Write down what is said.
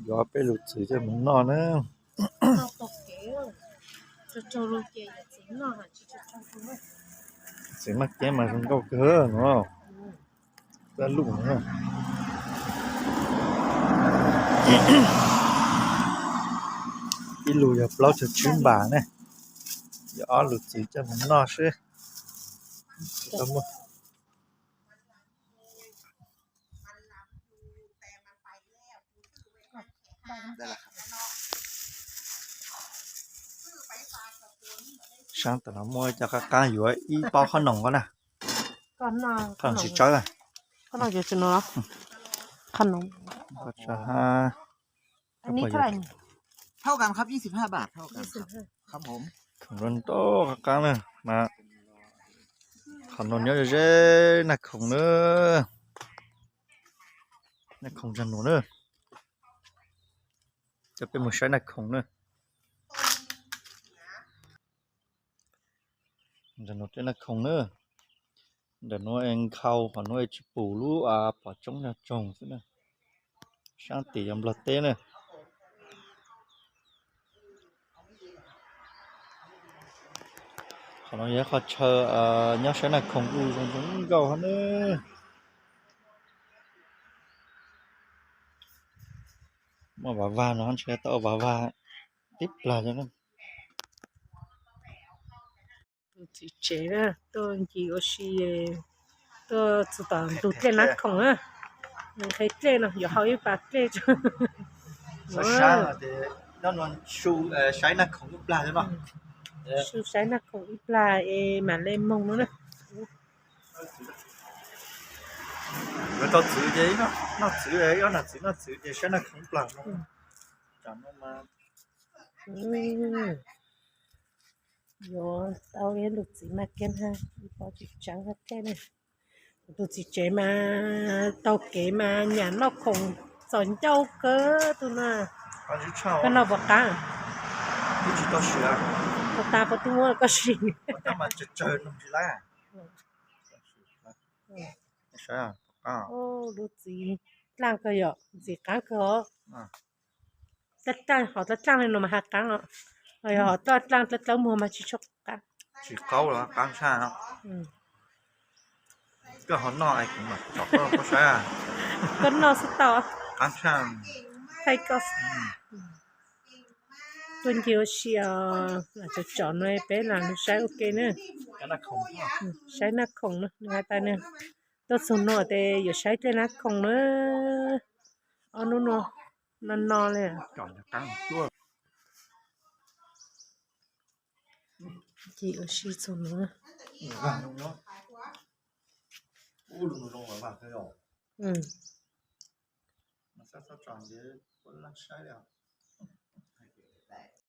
Yuav peb lub txwv coj mus noj na. Txwv maj kiab mas zoo nkauj kawg no. Lub, ib lub yog plaub caug tsib npas ne. Yuav ob lub txwv coj mus noj seb. Sab tom no muaj cov qab qab yuav ib pob qhob noom ko na. Qhob noom tsis tsawb. Qhob noom tsis tsawb. Tab sis tab sis, khoom rau nraub qab qab na mas. Qhov no nyob ze Naj Khoom na. Naj Khoom Zaj Nuam na. Coj peb mus saib Naj Khoom na. Naj Khoom na. Ntawm nuav nkhaus, qhov nuav tsis pum lub pom tsoob zog tsoog xwb na. Sab tim yog Nplog teb na. Qhov no yog qhov chaw nyob saib Naj Khoom kuj zoo zoo nkauj hab na. Muaj vav vag no ntshe tau vav vag tib plag. Tus txiv tsev na, tuaj ncig ua si, tuaj txug tom ntug dlej Naj Khoom na. Nws qheb dlej no yuav hau ib pas dlej. Saib Naj Khoom ib plag no. Su saib Naj Khoom ib plag es mam le moog no na. Yuav tau txwv ces noj txwv, ob nam txwv noj txwv ces saib Naj Khoom ib plag no. Yuav tau ib lub txiv maj kiab hab, ib pob tsis tsawb hab thiab na. Tus txiv tsev mas taug kev mas nyam noj khoom txaus ncauj kawg tus na. Koj noj puas qaab? Puas tas puas twb muab koj sim? Lub txiv dlaaj kawg yom, ntxim qaab kawg os. Dlaaj dlaaj, hom dlaaj dlaaj le nuav mas has qaab os, ho yog hom dlaaj dlaaj dlawb dlawb muag mas tsis tshua qaab. Tsis qaub los qaab tshaj. Koj ho noj es kuv mam tsom koj saib. Koj noj xwb tau. Qaab tshaj. Thaij koj. Tuaj ncig ua si os, lam tsom tsom no peb lam lug saib ua ke na. Saib Naj Khoom na, nws has tas nws tuaj txug nuav tes yuav saib dlej Naj Khoom na. Ob nub no no no le. Ncig ua si txug nuav.